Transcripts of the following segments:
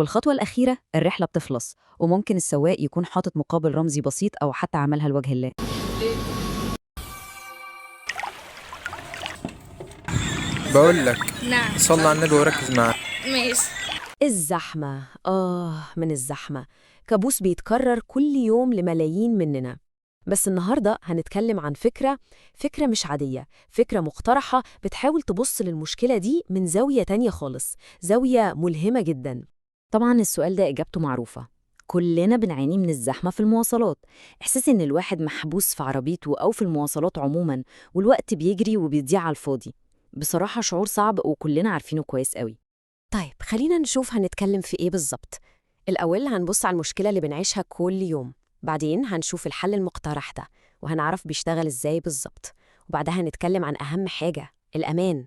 والخطوة الأخيرة الرحلة بتخلص، وممكن السواق يكون حاطط مقابل رمزي بسيط أو حتى عملها لوجه الله. بقول لك نعم. صلي على النبي وركز معايا. ماشي. الزحمة، من الزحمة، كابوس بيتكرر كل يوم لملايين مننا. بس النهاردة هنتكلم عن فكرة مش عادية، فكرة مقترحة بتحاول تبص للمشكلة دي من زاوية تانية خالص، زاوية ملهمة جدا. طبعا السؤال ده إجابته معروفة، كلنا بنعاني من الزحمة في المواصلات، إحساس إن الواحد محبوس في عربيته أو في المواصلات عموما، والوقت بيجري وبيضيع على الفاضي. بصراحة شعور صعب وكلنا عارفينه كويس قوي. طيب خلينا نشوف هنتكلم في إيه بالظبط. الأول هنبص على المشكلة اللي بنعيشها كل يوم، بعدين هنشوف الحل المقترح ده وهنعرف بيشتغل إزاي بالظبط، وبعدها هنتكلم عن أهم حاجة، الأمان،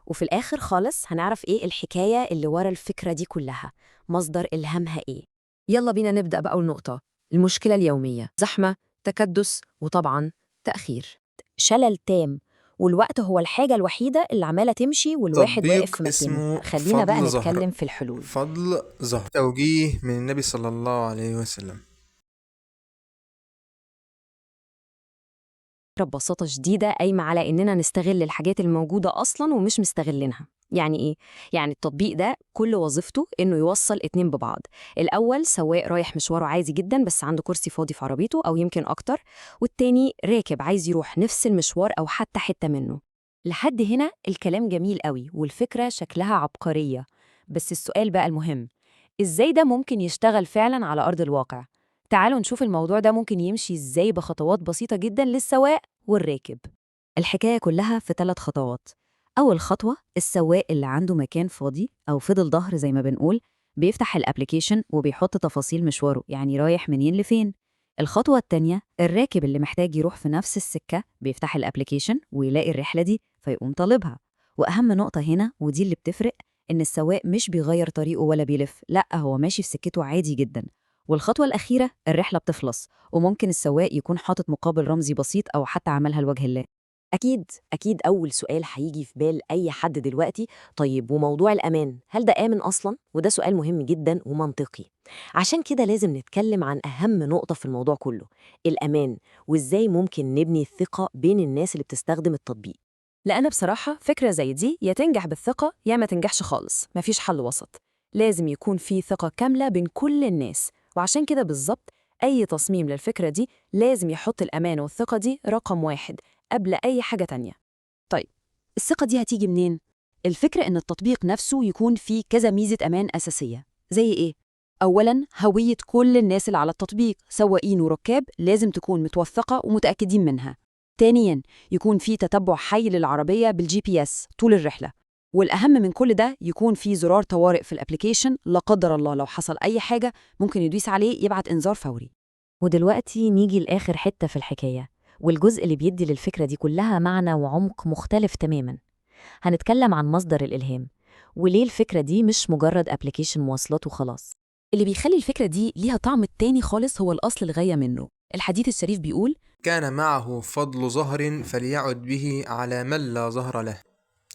وفي الآخر خالص هنعرف إيه الحكاية اللي ورا الفكرة دي كلها، مصدر إلهامها إيه. يلا بينا نبدأ بأول نقطة، المشكلة اليومية، زحمة، تكدس، وطبعاً تأخير. شلل تام، والوقت هو الحاجة الوحيدة اللي عمالة تمشي والواحد تطبيق واقف في مكانه. اسمه خلينا بقى فضل زهر. نتكلم في الحلول. فضل ظهر، توجيه من النبي صلى الله عليه وسلم. ببساطة شديدة قايمة على إننا نستغل الحاجات الموجودة أصلاً ومش مستغلينها. يعني إيه؟ يعني التطبيق ده كل وظيفته إنه يوصل اتنين ببعض. الأول سواق رايح مشواره عادي جداً بس عنده كرسي فاضي في عربيته أو يمكن أكتر، والتاني راكب عايز يروح نفس المشوار أو حتى حتة منه. لحد هنا الكلام جميل قوي والفكرة شكلها عبقرية، بس السؤال بقى المهم، إزاي ده ممكن يشتغل فعلاً على أرض الواقع؟ تعالوا نشوف الموضوع ده ممكن يمشي إزاي بخطوات بسيطة جداً للسواق والراكب. الحكاية كلها في 3 خطوات. أول خطوة، السواق اللي عنده مكان فاضي أو فضل ظهر زي ما بنقول، بيفتح ال application وبيحط تفاصيل مشواره، يعني رايح منين لفين. الخطوة التانية، الراكب اللي محتاج يروح في نفس السكة بيفتح ال application ويلاقي الرحلة دي فيقوم طالبها. وأهم نقطة هنا، ودي اللي بتفرق، إن السواق مش بيغير طريقه ولا بيلف، لأ هو ماشي في سكته عادي جدا. والخطوة الأخيرة، الرحلة بتخلص، وممكن السواق يكون حاطط مقابل رمزي بسيط أو حتى عملها لوجه الله. أكيد أول سؤال هيجي في بال أي حد دلوقتي، طيب وموضوع الأمان، هل ده آمن أصلاً؟ وده سؤال مهم جداً ومنطقي. عشان كده لازم نتكلم عن أهم نقطة في الموضوع كله، الأمان، وإزاي ممكن نبني الثقة بين الناس اللي بتستخدم التطبيق. لأن بصراحة فكرة زي دي يا تنجح بالثقة يا ما تنجحش خالص، مفيش حل وسط. لازم يكون في ثقة كاملة بين كل الناس، وعشان كده بالظبط أي تصميم للفكرة دي لازم يحط الأمان والثقة دي رقم 1 قبل أي حاجة تانية. طيب الثقة دي هتيجي منين؟ الفكرة إن التطبيق نفسه يكون فيه كذا ميزة أمان أساسية. زي إيه؟ أولاً هوية كل الناس اللي على التطبيق، سواقين وركاب، لازم تكون متوثقة ومتأكدين منها. ثانياً يكون في تتبع حي للعربية بال GPS طول الرحلة. والأهم من كل ده يكون في زرار طوارئ في ال application، لا قدر الله لو حصل أي حاجة ممكن يدوس عليه يبعت إنذار فوري. ودلوقتي نيجي لآخر حتة في الحكاية، والجزء اللي بيدي للفكرة دي كلها معنى وعمق مختلف تماماً. هنتكلم عن مصدر الإلهام، وليه الفكرة دي مش مجرد application مواصلات وخلاص. اللي بيخلي الفكرة دي ليها طعم تاني خالص هو الأصل الغاية منه. الحديث الشريف بيقول: كان معه فضل ظهر فليعد به على من لا ظهر له.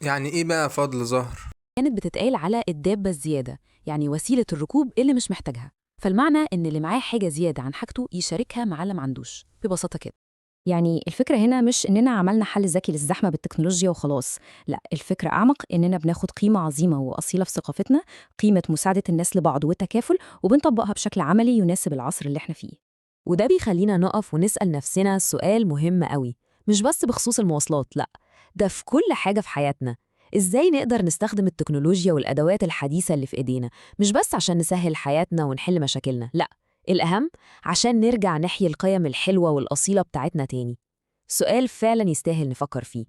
يعني إيه بقى فضل ظهر؟ كانت بتتقال على الدابة الزيادة، يعني وسيلة الركوب اللي مش محتاجها. فالمعنى إن اللي معاه حاجة زيادة عن حاجته يشاركها مع اللي ما عندوش، ببساطة كده. يعني الفكرة هنا مش إننا عملنا حل ذكي للزحمة بالتكنولوجيا وخلاص، لا، الفكرة أعمق، إننا بناخد قيمة عظيمة وأصيلة في ثقافتنا، قيمة مساعدة الناس لبعض والتكافل، وبنطبقها بشكل عملي يناسب العصر اللي احنا فيه. وده بيخلينا نقف ونسأل نفسنا سؤال مهم قوي، مش بس بخصوص المواصلات، لأ، ده في كل حاجة في حياتنا. إزاي نقدر نستخدم التكنولوجيا والأدوات الحديثة اللي في إيدينا، مش بس عشان نسهل حياتنا ونحل مشاكلنا، لأ، الأهم عشان نرجع نحيي القيم الحلوة والأصيلة بتاعتنا تاني. سؤال فعلاً يستاهل نفكر فيه.